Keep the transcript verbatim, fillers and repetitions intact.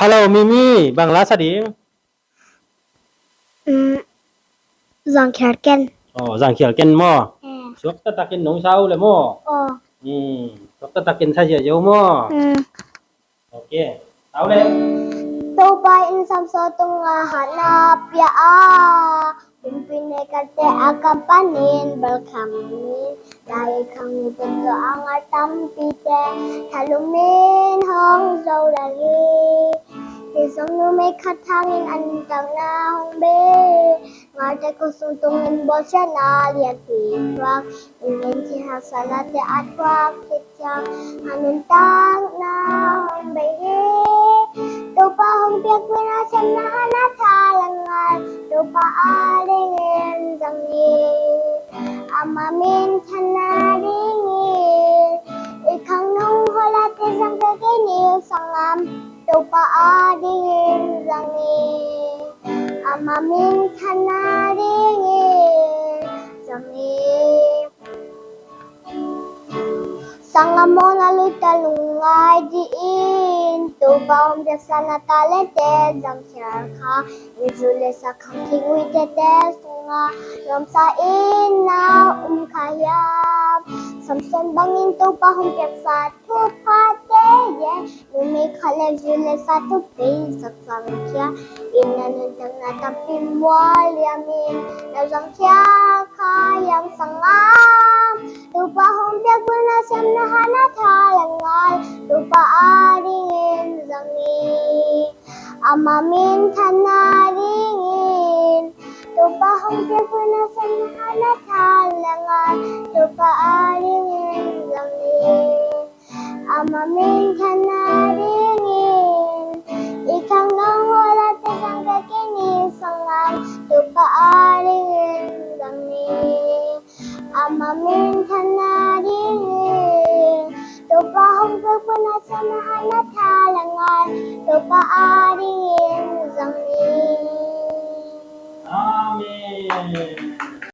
Hello, Mimi, bang la sa ding? Mm, zangkhial ken. Oh, zangkhial ken maw? Eh. Suak taktakin nong sa uh le maw? Oh. Hmm, suak taktakin sa ziahziah uh maw? Hmm. Ok. Tau le. Topa in Samson tungah hatna pia a, kumpi neihkhatte a kam panin belkham in, lai khang mi pen zo a ngal tampite thalumin hong zo lai hi. Hi zong numei khat hangin a nuntakna hong bei, ngalte khua sung tungin bawlsiatna lianpi thuak, inn le thil haksatnate a thuak khit ciang a nuntakna hong bei hi. Topa hong piak buaina siamna hatna tha le ngal, Topa adingin zang ni. Ama minthanna dingin i khangnung hawlate zang kei ni, sanggam, Topa adingin zang ni. Ama minthanna dingin zang ni. Sanggam aw, na lungtang lungngai dih in, Topa hong piaksa na talente zangkhial kha. Zu le sa khang thing uite sungah nuamsa in na um kha hiam? Samson bangin Topa hong piaksa thuphate, numei khat le zu le sa thupi sak zangkhia in, na nuntakna tampi mual liamin na zangkhia kha hiam, sanggam? Topa hong piak buaina siamna hatna tha le ngal, Topa adingin zang ni. Ama minthanna dingin, Topa hong piak buaina siamna hatna tha le ngal, Topa adingin zang ni. Ama minthanna dingin i khangnung hawlate zang kei ni, sanggam, Topa adingin zang ni. Ama minthanna dingin, Topa hong piak buaina siamna hatna tha le ngal, Topa adingin zang ni. Amen.